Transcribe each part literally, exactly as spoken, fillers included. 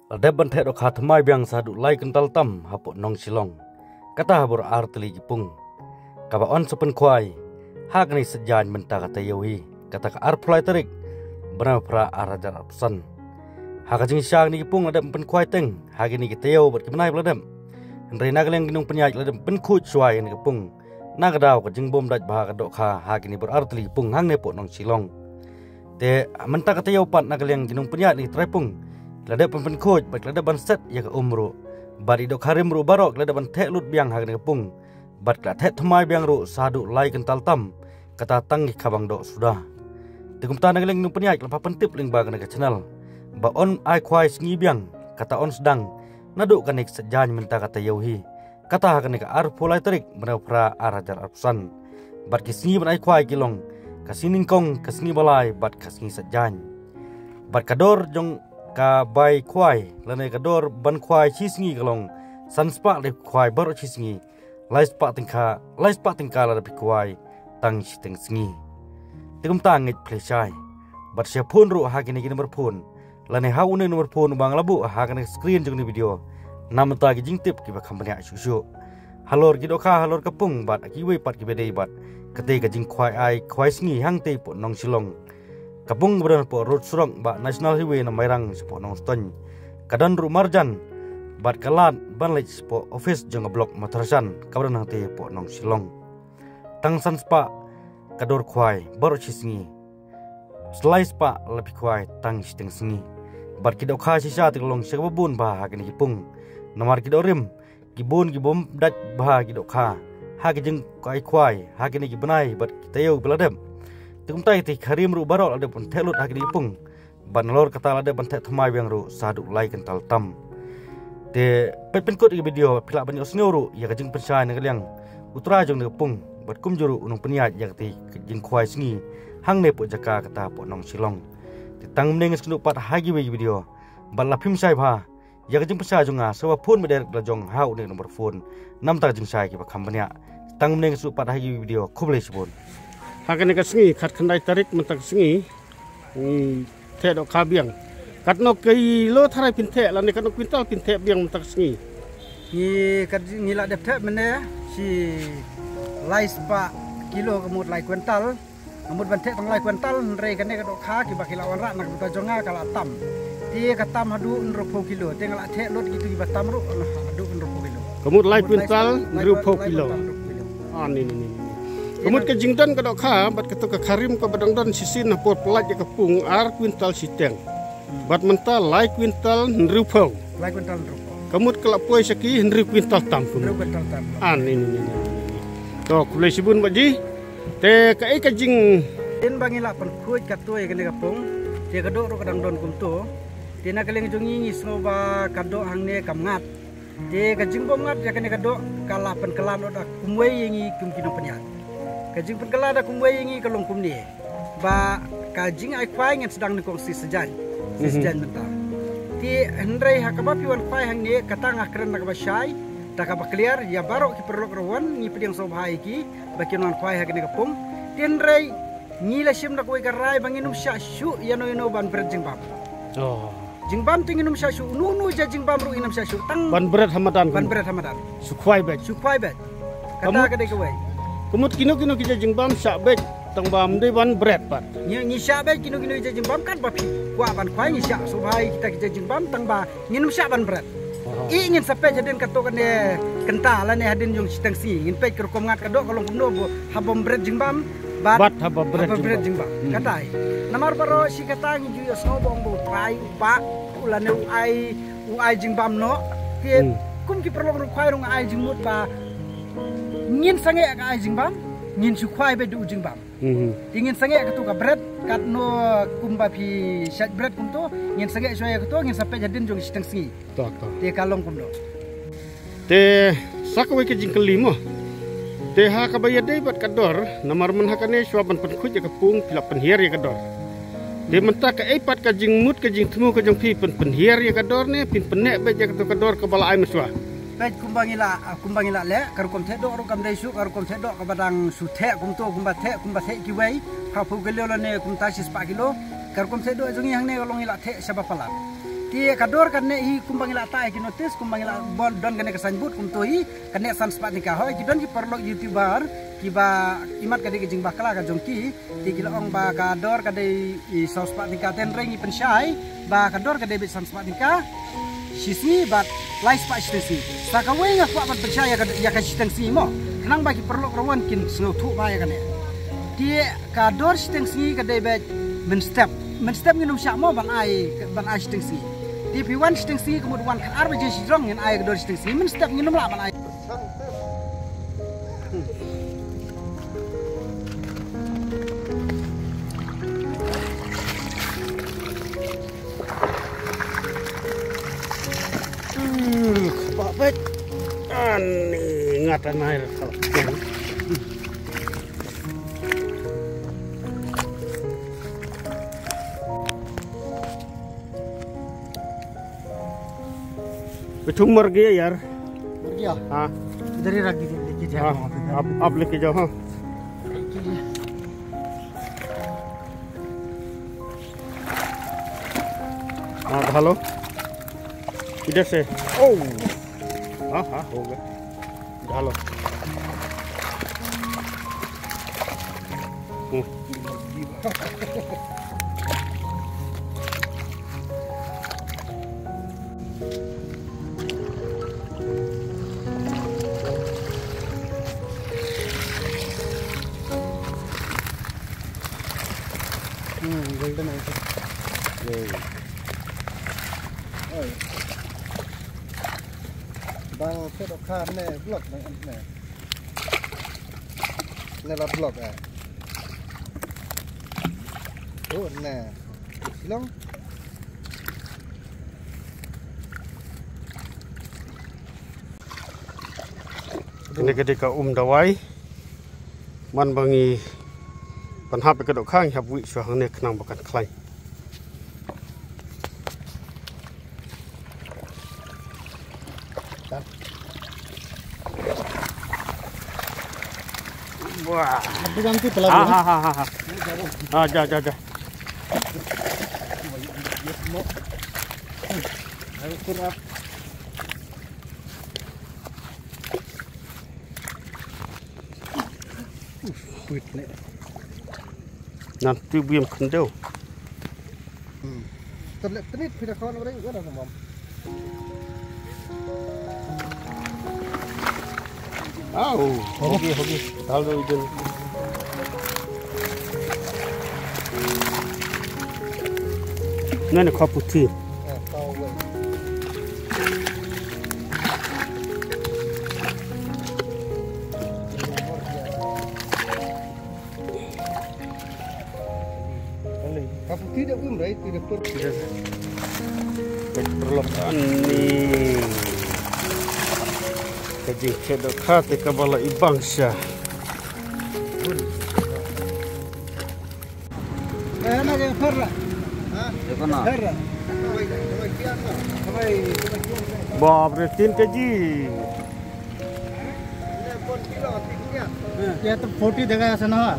La dep ban theh dohkha thymmai biang sa haduh lai kwintal tam hapoh Nongshillong. Kata ha bor ar tylli ki pung. Kaba yn sa pynkhwai ha kane ka sitjaiñ mynta ka taïew hi, kata ka arphew lai tarik bnai phra ar hajar arphew san. Ha ka jingshisha kine ki pung la dep pynkhwai teng ha kine ki taïew bad ki bnai ba la dep. Hynrei na ka liang ki nongpynïaid la dep pynkhuid shuwa ïa kine ki pung na ka daw ka jingbym dait bha ka dohkha ha kine bor ar tylli ki pung hangne hapoh Nongshillong. Te mynta ka taïew pat na ka liang ki nongpynïaid ne ki trai pung la dep pynpynkhuid bad la dep ban set ïa ka um ruh. Bad i dohkha rim ruh baroh la dep ban theh lut biang ha kane ka pung. Bad la theh thymmai biang ruh sa haduh lai kwintal tam, kata tang ki khabang doh suda. Te kumta na ka liang ki nongpynïaid la pynpaw pyntip lyngba kane ka channel ba yn ai khwai sngi biang, kata yn sdang naduh kane ka sitjaiñ mynta ka taïew hi. Kata ha kane ka arphew lai tarik bnai phra ar hajar arphew san. Bad ki sngi ban ai khwai ki long ka sngi nyngkong, ka sngi balai bad ka sngi sitjaiñ. Bad ka dor jong ka bai khwai lane ka dor ban khwai shi sngi ka long san spah lada phi khwai baroh shi sngi, lai spah tyngka, lai spah tyngka lada phi khwai tang shiteng sngi. Te kumta ngeit phi lehshai bad shu phone ruh ha kine ki number phone lane ha une u number phone uba nga la buh ha kane ka screen jong kane ka video. Namar ta ki jingtip kiba kham bniah shuh shuh halor ki dohkha, halor ka pung bad kiwei pat kiba dei bad kata ka jingkhwai ai khwai sngi hangtei hapoh Nongshillong. Ka pung kaba don hapoh road surok ba National Highway na Mairang shapoh Nongstoiñ. Ka don ruh marjan bad ka lad ban leit shapoh office jong ka block Mawthadraishan kaba don hangtei hapoh Nongshillong. Tang san spah ka dor khwai baroh shi sngi. Lai spah lada phi khwai tang shiteng sngi. Bad ki dohkha shisha te ka long sha kaba bun bha ha kine ki pung. Namar ki doh rim ki bun ki bym dait bha ki dohkha ha ki jingkhwai khwai ha kine ki bnai bad ki taïew ba la dep. Te kumta ïa ki kharim ruh baroh la dep ban theh lut ha kine ki pung. Bad nalor kata la dep ban theh thymmai biang ruh sa haduh lai kwintal tam. Te peit pynkut ïa ka video phi lah ban ïohsngew ruh ïa ka jingpynshai na ka liang u trai jong kane ka pung bad kumjuh ruh u nongpynïaid ïa kata ka jingkhwai sngi hangne hapoh jaka kata hapoh Nongshillong. Te tang mynne ngin sa ïakynduh pat ha kiwei ki video. Bad lada phim shai bha ïa ka jingpynshai jong nga, sa phone beit direct la jong ha une u number phone. Namar ta ka jingshai kiba kham bniah. Tang mynne ngin sa ïakynduh pat ha kiwei ki video. Khublei shibun. Ha kane ka sngi khatkhyndai tarik mynta ka sngi, ngi theh dohkha biang. Katno kilo tharai phin theh lane katno kwintal phin theh biang mynta ka sngi? Ngi kat ngi la dep theh mynne shi lai spah kilo, ka mut lai kwintal. Ka mut ban theh tang lai kwintal, hynrei kane ka dohkha kiba ki la wanrah na ka bynta jong nga ka la tam. Te ka tam haduh hynriewphew kilo, te nga la theh lut kito kiba tam ruh haduh hynriewphew kilo. Ka mut lai kwintal, hynriewphew kilo. Ah, ni, ni, ni, ni. Ka mut ka jingdon ka dohkha bad kato ka kharim kaba dang don shisien hapoh pyllait ïa ka pung ar kwintal shiteng. Bad mynta lai kwintal hynriewphew. Lai kwintal hynriewphew. Ka mut ka la poi sha ki hynriew kwintal tam. Hynriew kwintal tam. Ah, ni, ni, ni, ni, ni, ni. To, khublei shibun Bah Ji. Te kaei ka jing. Hadien ba ngi la pynkhuid kato ïa kane ka pung, te ka doh ruh ka dang don kumto. Te na ka liang jong ngi ngi sngew ba ka doh hangne kam ngat. Te ka jingbym ngat ïa kane ka doh ka la pynkylla noh da kumwei ïa ngi kum ki nongpynïaid. Ka jingpynkylla da kumwei ïa ngi ka long kumne, ba ka jingai khwai ngin sdang nyngkong shi sijaiñ, shi sijaiñ mynta. Te hynrei ha kaba phi wan khwai hangne, kata nga kren da kaba shai, da kaba kliar ïa baroh ki paralok ruh, wan ngi pdiang sngewbha ïa ki ba kin wan khwai ha kane ka pung. Te hynrei ngi la shim da kawei ka rai ba ngin ym shah shuh ïano ïano ban bret jingbam. Jingbam te ngin ym shah shuh, uno uno jait jingbam ruh ngin ym shah shuh, tang ban bret ha madan. Ban bret ha madan. Shu khwai beit. Shu khwai beit. Kata ka dei kawei. Ka mut kino kino ki jait jingbam shah beit, tang ba ym dei ban bret pat. Ngi, ngi shah beit kino kino ki jait jingbam, katba phi kwah ban khwai ngi shah sngewbha ïa kita ki jait jingbam, tang ba ngin ym shah ban bret. Ï ngin sa peit hadien kato kane kynta lane hadien jong shiteng sngi ngin peit ka rukom ngat ka doh ka long kumno, haba ym bret jingbam bad haba bret jingbam. Katai. Namar baroh shi katta ngi ju ïohsngew ba ong ba u trai u pah lane u ai, u ai jingbam noh. Te kum ki paralok ruh khwai ruh nga ai jingmut ba ngin sangeh ka ai jingbam, ngin shu khwai beit da u jingbam. Te ngin sangeh kato ka bret, katno kumba phi shait bret kumto, ngin sangeh shuwa ïa kato, ngin sa peit hadien jong shiteng sngi. To, to. Te ka long kumno. Te sa kawei ka jingkylli mo. Te ha kaba ïadei bad ka dor, namar mynta ha kane shuwa ban pynkhuid ïa ka pung phi la pynhiar ïa ka dor. Te mynta kaei pat ka jingmut ka jingthmu ka jong phi, pyn pynhiar ïa ka dor ne phin pynneh beit ïa kato ka dor kaba la ai mynshuwa? Peit kumba ngi la, kumba ngi la leh, ka rukom theh doh ruh kam dei shuh ka rukom theh doh kaba dang shu theh kumto, kumba theh, kumba theh kiwei, phraphew kilo lane kumta shispah kilo. Ka rukom theh doh jong ngi hangne ka long ngi la theh shaba palat. Te ka dor kane hi kumba ngi la type ïa ki notice, kumba ngi la bun don kane ka signboard kumto hi, kane san spah tyngka. Hooid, ki don ki paralok YouTuber kiba imat ka dei ka jingbakla ka jong ki, te ki la ong ba ka dor ka dei i saw spah tyngka, te hynrei ngi pynshai ba ka dor ka dei beit san spah tyngka shi sngi bad lai spah shiteng sngi. Sa kawei nga kwah ban pynshai ïa ka, ïa ka shiteng sngi mo, khnang ba ki paralok ruh wan kin sngewthuh bha ïa kane. Te ka dor shiteng sngi ka dei beit mynstep. Mynstep ngin ym shah mo ban ai, ban ai shiteng sngi. Te phi wan shiteng sngi ka mut wan khatar baje shajrong ngin ai ka dor shiteng sngi. Mynstep ngin ym lah ban ai. Hmm, ba beit. Ani ngat anai. Itu मर गया यार। मर गया? हाँ। इधर ही रख दीजिए, लेके जाओ हाँ, वहाँ पे। आप, आप लेके जाओ, हाँ। हाँ, हेलो। इधर से। ओ। हाँ, हाँ, होगा। डालो। हम्म। Hmm, golden eye. Oi. Bang phet o kha ne block ne ne. Ne la block eh. Oh ne. Long. Kane ka dei ka um dawai. Man ba ngi pynhap ïa ka dohkha ngi hap wih shuwa hangne khnang ba kan khlaiñ. Wah. Lebih ganti pelabuhan. Ha ha ha ha. Ah, ja ja ja. Ayo kurap. Wait ne. Nan tu biam khyndew. Hmm. Terlep tenit phi da kawan orang wan da mam. Au, hogi hogi. Dal do idin. Nan khaputi. Eh, kau wei. Ka phi da um rai, phi da pur. Ka paralok ani. Ka jingkhet dohkha te kaba la i bang sha. Eh, na ke pher la. Ha? Pher la. Bap re, tin kg. ये तो फोर्टी देखाय আছে নহয়।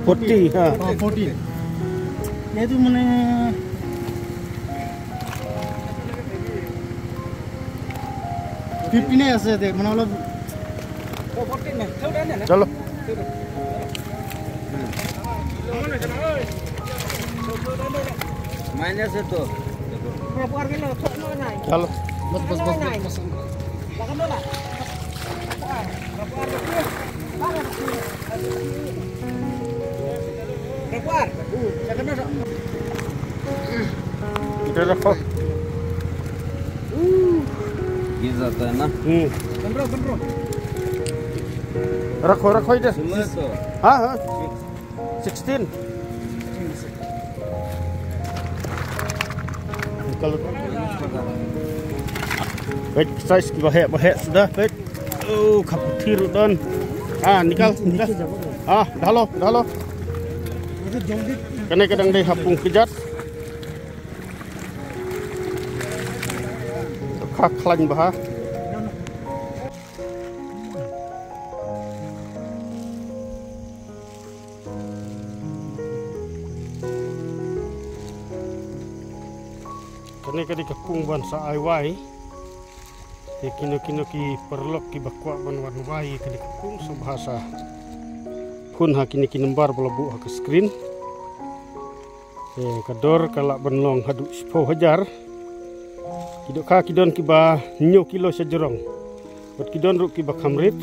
ফৰ্টি, হা। অ, ফৰ্টি। এইটো মানে ফিফটিনে আছে দে, মানে অলপ। চলো। মাইনাছ এইটো। চলো। বছ, বছ, বছ, বছ, বছ। এটা রাখো। गिर जाता है ना। हम्म। रखो, रखो इधर। सुन लो तो। हाँ, हाँ। सिक्सटीन। Peit, size ki ba heh, ba heh suda, peit. Oh, khaputi ruh don. Ah, nikal, nikal. Ah, dah lo, dah lo. Kane ka dang dei ha pung kjat. Kha khlaiñ bha. Kane ka dei ka kung ban sa ai wai. Te kino kino ki paralok kiba kwah ban wan wai ïa kane ka kung, sngewbha sa phone ha kine ki number ba la buh ha ka screen. Te ka dor ka lah ban long haduh shiphew hajar. Ki dohkha ki don kiba hynñiew kilo sha jrong. Bad ki don ruh kiba kham rit.